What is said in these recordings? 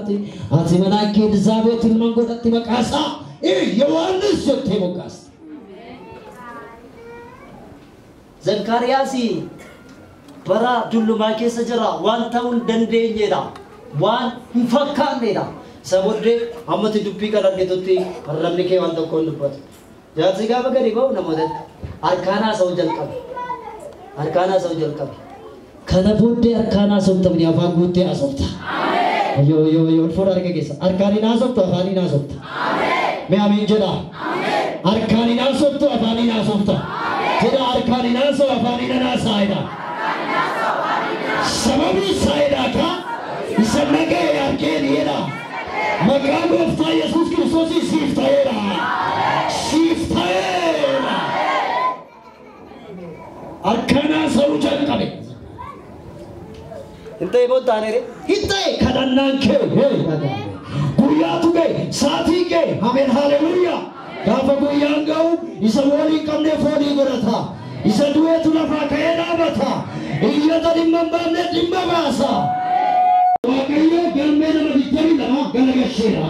taate. Haati manaa kee Elizaabeet ilmaan godhatti maqaa isaa Yohaannis jettee moggaasta. Zakkaariyaas bara dullumaa keessa jira waan ta'uu hin dandeenyedha. Waan hin fakkaannedha. Isa booddee ammatti dubbii kana argitutti arrabni kee waan tokko hin dubbatu. Jaarsi gaafa gadi ba'u namootatti harkaan haasa'uu jalqabe. Harkaan haasa'uu jalqabe. Kana booddee harkaan haasa'uu taphni afaan guuttee haasofta. Yoo yoo yoo fuula harka keessa harkaan hin haasoftu afaan hin haasofta. Mee amiin jedha. Harkaan hin haasoftu afaan hin haasofta. Jedha harkaan hin haasa'u afaan hin haasa'a. Sababii isaa jedha isa naga'e argeen jedha. Maqaa gooftaa Yesuus Kiristoos siif ta'eera. Siif ta'eera. Harkaan haasa'uu jalqabe. Hin ta'e moo hin taane ree? Hin ta'e kadhannaan kee guyyaatu ga'e sa'aatiin ga'e ameen haleluuyaa. Gaafa guyyaan ga'u isa foolii hin qabne foolii godhata. Isa du'eetu lafaa ka'ee dhaabata. Iyyata dhimma hin baafne dhimma baasa. Waaqayyo galmee nama 22 galagalcheera.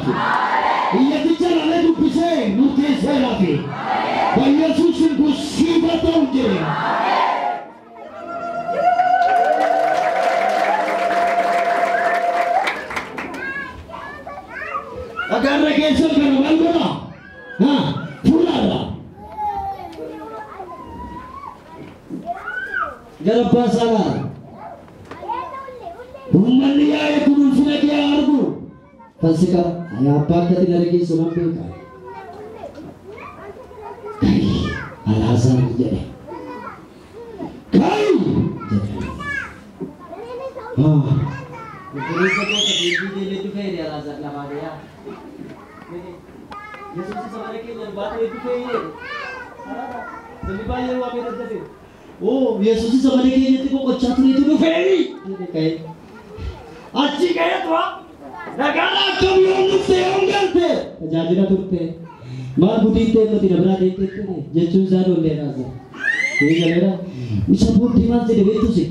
Iyyaticha laalee dubbisee murteesseera. Yesuusin kun siif haa ta'u jedhe. Dhagaarra keessan kana maal godha? Fuulaarra. Gara abbaa isaa laala. Uummanni yaa'ee kun ulfina kee haa argu. Fasika yaa abbaa akkati na dhageessu nan beeka. Kai Alaazaar jedhe. Kai jedhe. Obboleessa koo ka deebii deelee dhufee Alaazaar lafaa deeyaa. Yesuus isa mana keenya nu baatee dhufee jedhe. Namni baay'een waa beekatu dafe. Oo Yesuus isa mana keenyatti boqochaa turetu dhufee jedhe ka'e. Achi ka'eetu nagaan akkam yoom dhufte yoom galte tajaajila turte maal gudiin ta'e nuti na biraa deemtee jechuun isaa dhoollee naasa. Eegaleera. Isa booddee maal jedhe beektusi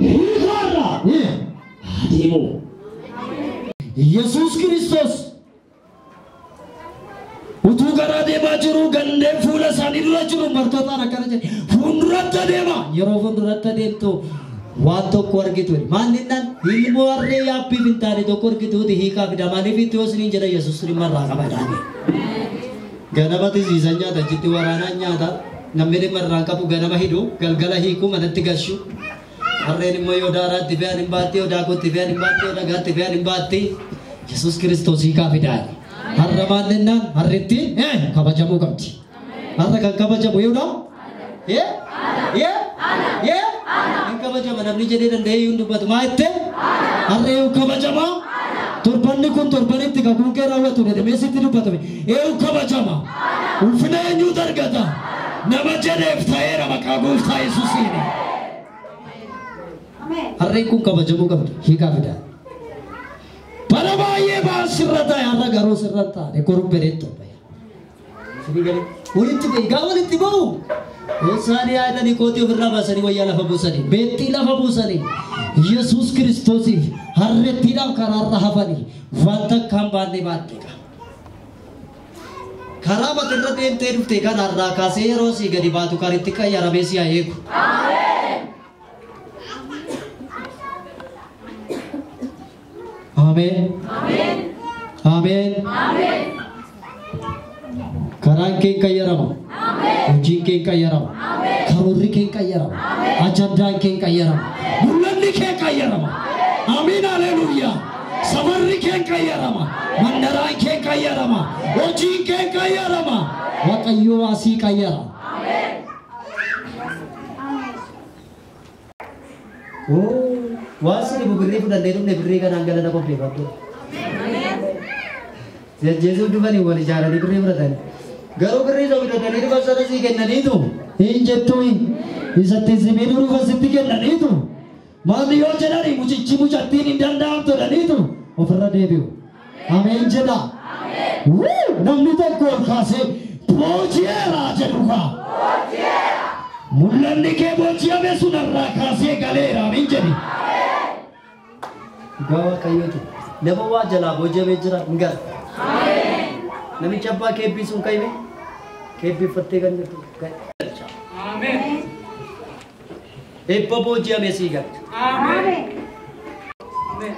hiikaarraa adeemu. Yesuus Kiristoos utuu karaa deemaa jiru gandeen fuula isaanii dura jiru bartootaan akkana jedhe fuulduratti adeema Yeroo fuulduratti adeemtu waan tokko argitu. Maal jennaan ilmoo harree yaabbiif hin taane tokko argituuti hiikaa fida. Maaliif itti yoo isiniin jedha Yesuus dhimma irraa qaba jedhame. Ganamatti siisan nyaata achitti waraanaan nyaata namni dhimma irraa qabu ganama hidhu galgala hiikuu manatti galchu. Harreen immoo yoo daaraatti fe'an hin baatti yoo daakutti fe'an hin baatti yoo dhagaatti fe'an hin baatti Yesuus Kiristoos hiikaa fidaa. Har'a maal jennaan harrittiin kabajamuu qabdi. Har'a kan kabajamu yoo ta'u hin kabajama namni jedhee danda'ee hin dubbatu maa itti har'a yoo kabajama torbanni kun torbanitti kakuun kee raawwatu jedhamee sitti dubbatame yoo kabajama ulfina eenyuutu argata nama jedheef ta'eera maqaa gooftaa Yesuusiin. Harreen kun kabajamuu qabdi hiikaa fidaa. Bara baay'ee ba'aan sirra taa'e har'a garuu sirra taa'e korumbedee torba. Walitti ba'e gaafa walitti ba'u Isaan yaadanii kootii ofirraa baasanii wayyaa lafa buusanii beettii lafa buusanii Yesuus Kiristoosiif harrettiidhaaf karaarra hafanii wanta akka hin baanne baatte qaba. Karaa bakka deemtee dhufte kanarraa kaasee yeroo sii gadi baatu karitti qayyaramee si haa eegu. Ameen. Ameen. Karaan kee qayyarama. Hojiin kee qayyarama. Karoorri kee qayyarama. Ajandaan kee qayyarama. Mul'anni kee qayyarama. Amiin haleluuyaa. Safarri kee qayyarama. Mandaraan kee qayyarama. Hojiin kee qayyarama. Waaqayyo asii qayyara. Waan sirri birrii fudhannee dhufne birrii kanaan galata qopheeffadhu. Jajjeesuuf dhufanii wal ijaaranii birrii fudhatanii. Garuu birrii isa bitatanii dhufan sana sii kennaniitu hin jettu isatti simee dhufa sitti kennaniitu maali yoo jedhani mucichi mucattiin hin danda'amtu jedhaniitu ofirra deebi'u. Ameen jedha. Namni tokko ol kaasee booji'eera jedhu kaa. Mul'anni kee booji'ame sun irraa kaasee galeera ameen jedhi. Dhugaa Waaqayyooti. Nama waa jalaa booji'amee jira hin gala. Namichi abbaa keebbii sun ka'ime keebbii uffattee kan jirtu ka'e. Eebba booji'ame sii galcha.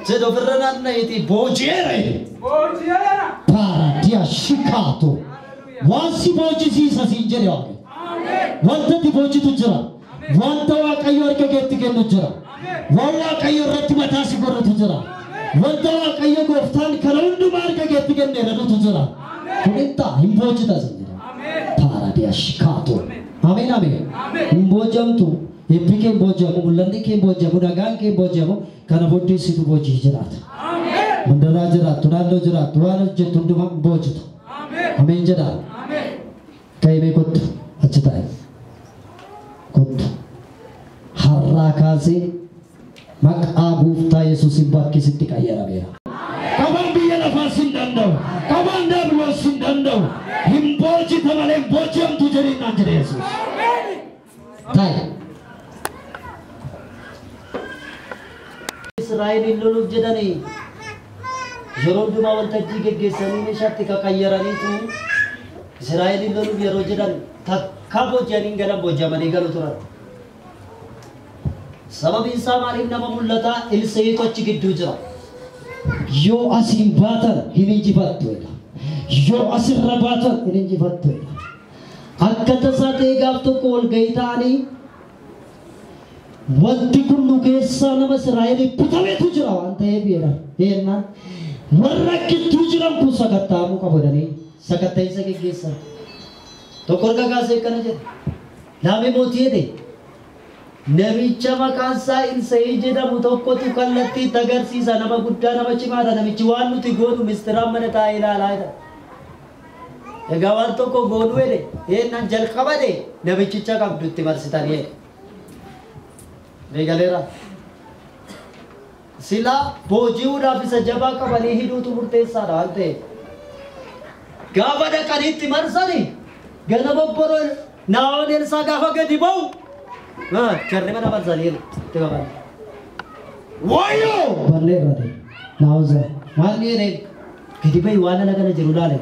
Jedhu ofirra naanna'eeti Booji'eera jedhe. Paaraadiyaa shikaato. Waan si boojisiisa siin jedhe Waaqayyo. Wanta ati boojitu jira. Wanta Waaqayyo harka keetti kennu jira. Waan Waaqayyo irratti mataa si godhatu jira. Wanta Waaqayyo gooftaan kana hundumaa harka keetti kenne irratu jira. Kun hin ta'a hin boojita siin jedhe. Paaraadiyaa shikaato. Ameen ameen. Hin boojamtu. Eebbi kee hin booji'amu, mul'anni kee hin booji'amu, nagaan kee hin booji'amu. Kana booddee situ boojii jiraata. Mandaraa jiraattu, naannoo jiraattu, waan hojjettu hundumaa hin boojitu. Ameen jedhaa. Ka'imee kottu achi taa'e. Kottu. Har'aa kaasee maqaa gooftaa Yesuusiin bakki sitti qayyarameera. Qabaan biyya lafaas hin danda'u. Qabaan daabiloos hin danda'u. Hin boojita malee hin booji'amtu jedhee naan jedhe Yesuus. Taa'e. Israa'eliin loluuf jedhanii yeroo hundumaa waltajjii geggeessanii meeshaatti qaqayyaraniitu Israa'eliin loluuf yeroo jedhan takka booji'anii galan booji'amanii galu turan. Sababiin isaa maaliif nama mul'ataa Ilseetu achi gidduu jira. Yoo asiin baatan hin injifattu jedha. Yoo asirra baatan hin injifattu jedha. Akka tasaa ta'ee gaaf tokko walgahii ta'anii wanti kun nu keessaa nama Israa'eliif bitametu jira waan ta'eef jedha. Jennaan warra gidduu jiran kun sakatta'amuu qabu jedhanii sakatta'insa geggeessan. Tokko harka kaasee akkana jedhe. Laamee mootii jedhe. Namicha maqaan isaa Ilsa'ii jedhamu tokkotu kallattii itti agarsiisa. Nama guddaa nama cimaadha. Namichi waan nuti goonu mistiraan mana taa'ee ilaalaa jedha. Egaa waan tokko goonu jedhe. Jennaan jalqaba jedhe namichicha qabdu itti marsitanii jedhe. Meegaleera. Silaa booji'uudhaaf isa jabaa qabanii hidhuutu murteessaadha waan ta'eef. Gaafa dhaqanii itti marsanii ganama boroo naa'oon Elsaa gaafa gadi ba'u jarri mana marsanii itti qaban. Wayyoo! Balleerra ta'e. Naa'oon maal ni jedheen gadi ba'i waan ala kana jiru laale.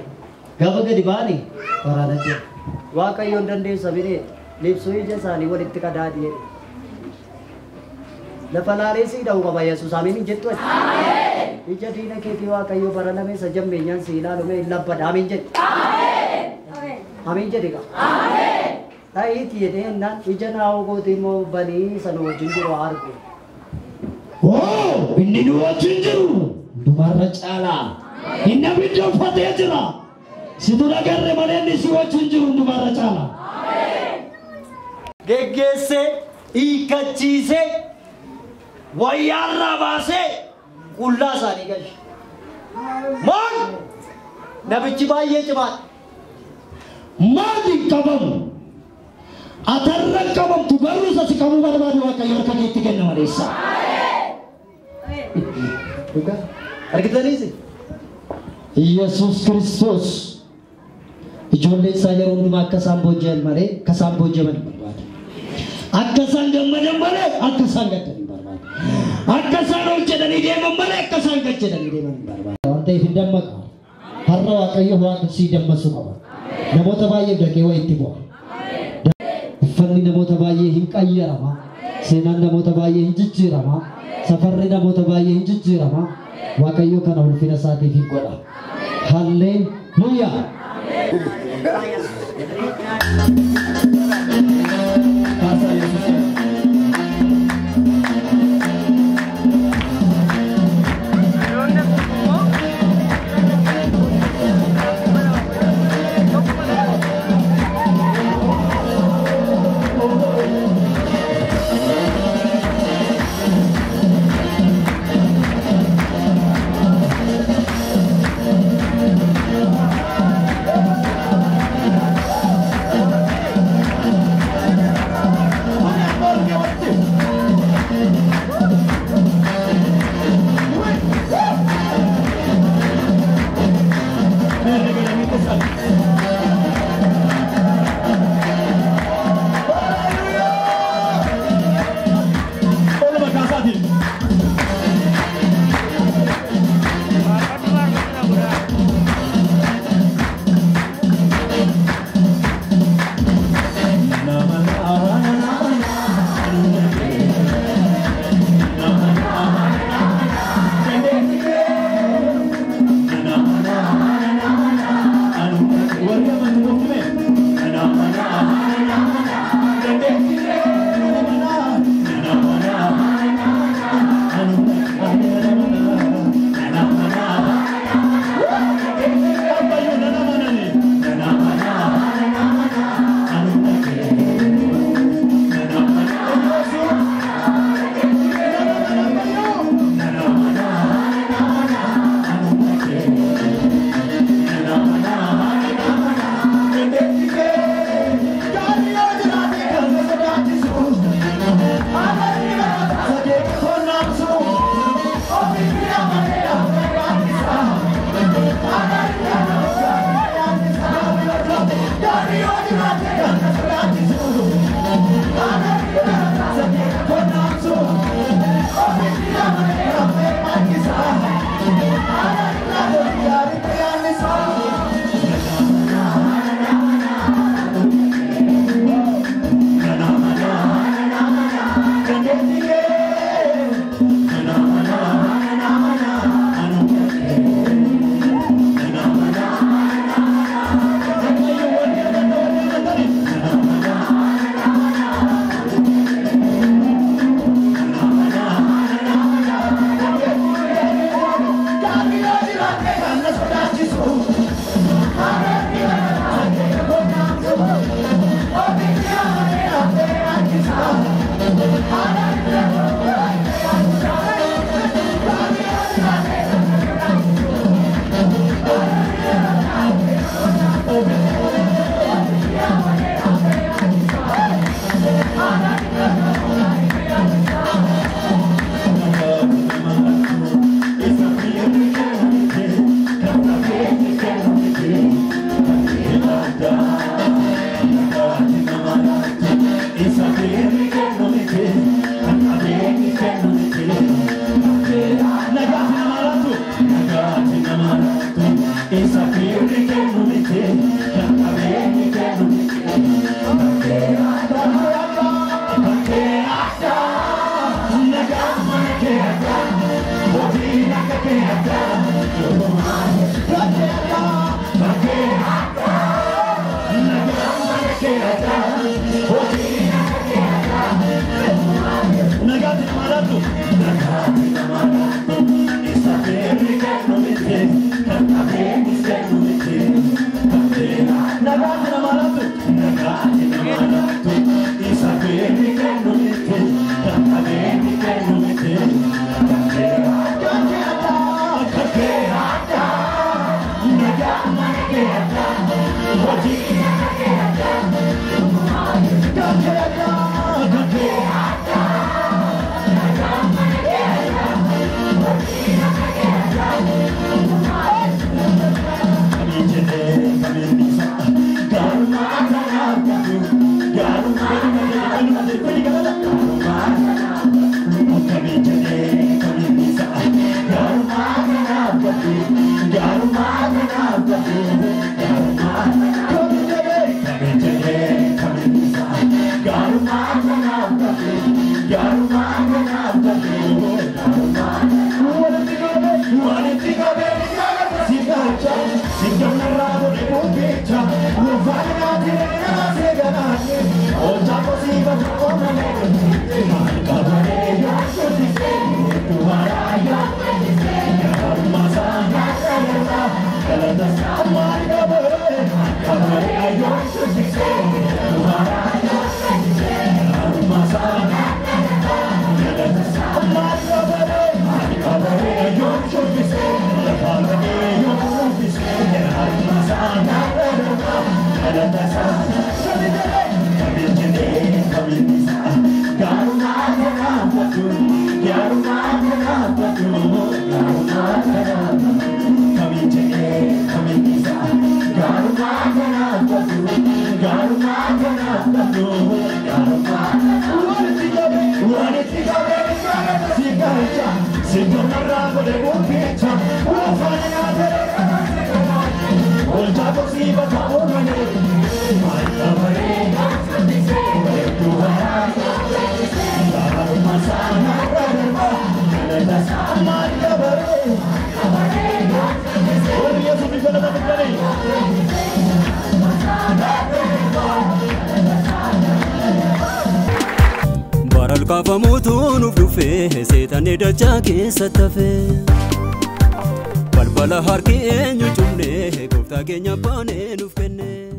Gaafa gadi ba'anii waraana jiru. Waaqayyoon dandeessa bidee libsuu ija isaanii walitti qadaadii jedhe. Lafa laalee sii dha'u qaba Yesuus amiin hin jettu ati. Ija diina keetii Waaqayyo bara lameessa jammeenyaan si ilaalu mee hin labbadha amiin jedhe. Amiin jedhe qaba. Ta'iiti jedhee jennaan ija naa'oo gootii immoo banii sana wajjin jiru haa argu. Oo inni nu wajjin jiru hundumarra caalaa. Inni abidda uffatee jira. Situ dhagarre malee inni si wajjin jiru hundumarra caalaa. Geggeessee hiikkachiisee wayyaarraa baasee qullaa isaanii galche. Maal? Namichi baay'ee cimaadha. Maal hin qabamu? Atarra hin qabamtu garuu isa si qabuu barbaadu Waaqayyo harka keetti kenna maleessa. Dhugaa argitaniis? Yesuus Kiristoos ijoollee isaa yeroo hundumaa akka isaan booji'an malee akka isaan booji'aman hin barbaadu. Akka isaan gammadan malee akka isaan gaddan hin barbaadu. Akka isaan ol jedhanii deeman malee akka isaan gad jedhanii deeman hin barbaadu. Waan ta'eef hin dammaqa. Har'a Waaqayyo waan sii dammasuu qaba. Namoota baay'eef dhaqee waa itti bu'a. Uffanni namoota baay'ee hin qayyarama. Seenaan namoota baay'ee hin jijjiirama. Safarri namoota baay'ee hin jijjiirama. Waaqayyo kana ulfina isaatiif hin godha. Halleluuyaa. Oluma kaasaatiin. Balbala harki eenyu cumne gooftaa keenya baanee nuuf kenne.